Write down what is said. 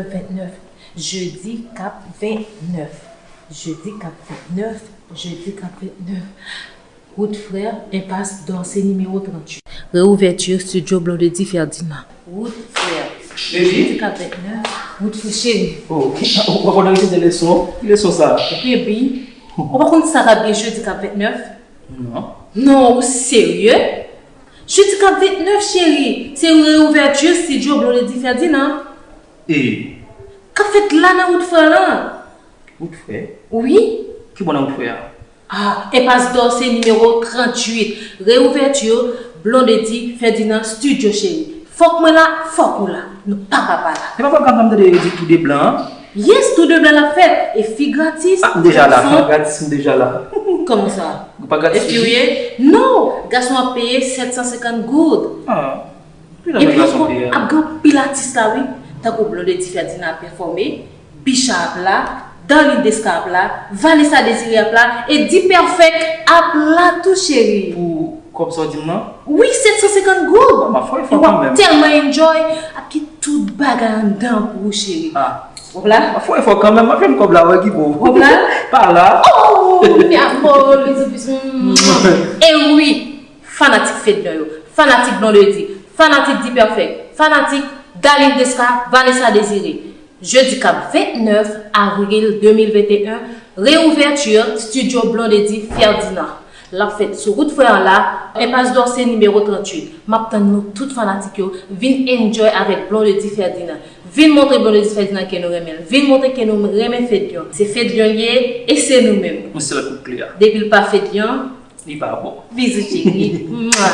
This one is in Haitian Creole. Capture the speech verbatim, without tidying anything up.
Ventnèf. Jedi k ap ventnèf. Jedi k ap ventnèf. Jedi k ap ventnèf. Wout Frè, enpas Dòse nimewo tranntuit. Reouvèti Studio Blondedy Ferdinand. Wout Frè. Jedi k ap ventnèf. Wout Frè cheri. Oh, ki, ou pa konn rete de leson? Ki leson sa? Baby, ou pa konn sa k ap gen jedi k ap ventnèf? Non. Non, ou serye? Jedi k ap ventnèf, cheri, se reouvèti Studio Blondedy Ferdinand. E? K ap fèt la nan Wout Frè lan. Wout Frè? Wi. Ki bò nan Wout Frè a? Ah, enpas Dòse nimewo tranntuit. Reouvèti Blondedy Ferdinand Studio, cheri. Fòk mwen la, fòk ou la. Nou pa ka pa la. E pa pwogram sa m tande yo di Tou de Blan an? Yes, Tou de Blan l ap fèt. E fi gratis. Ah, m deja la. Gason gratis, m deja la. Kòman sa? Ou pa gratis? Epi ou ye? Non, gason ap peye sèt san senkant goud. Ah. Epi ankò, ap gen anpil atis la, wi. Tankou Blondedy Ferdinand ap pèfòme, Bicha ap la, Darline Desca ap la, Vanessa Désiré ap la, e D-Perfect ap la tou, cheri. Pou kòb sa w di m nan? Wi, sèt san senkant goud. M ap fè efò kanmenm. E w ap tèlman enjoy, ap gen tout bagay anndan pou ou, cheri. Ah. W ap la? M ap fè efò kanmenm, m ap jwenn kòb la, wè ki bon. W ap la? Pa la. Oh, mi amor, bisous, bisous. E wi, fanatik Fedlion yo, fanatik Blondedy, fanatik D-Perfect, fanatik Darline Desca, Vanessa Désiré. Jedi k ap ventnèf avril de mil venteyen, reouvèti Studio Blondedy Ferdinand. L ap fèt sou Wout Frè an la, enpas Dòse nimewo tranntuit. M ap tann nou tout fanatik yo, vin enjoy avèk Blondedy Ferdinand. Vin montre Blondedy Ferdinand ke nou renmen l. Vin montre ke nou renmen Fedlion. Se Fedlion l ye e se nou menm. Yon sèl kout kle a. Depi l pa Fedlion, li pa bon. Bizou cheri. Mwa.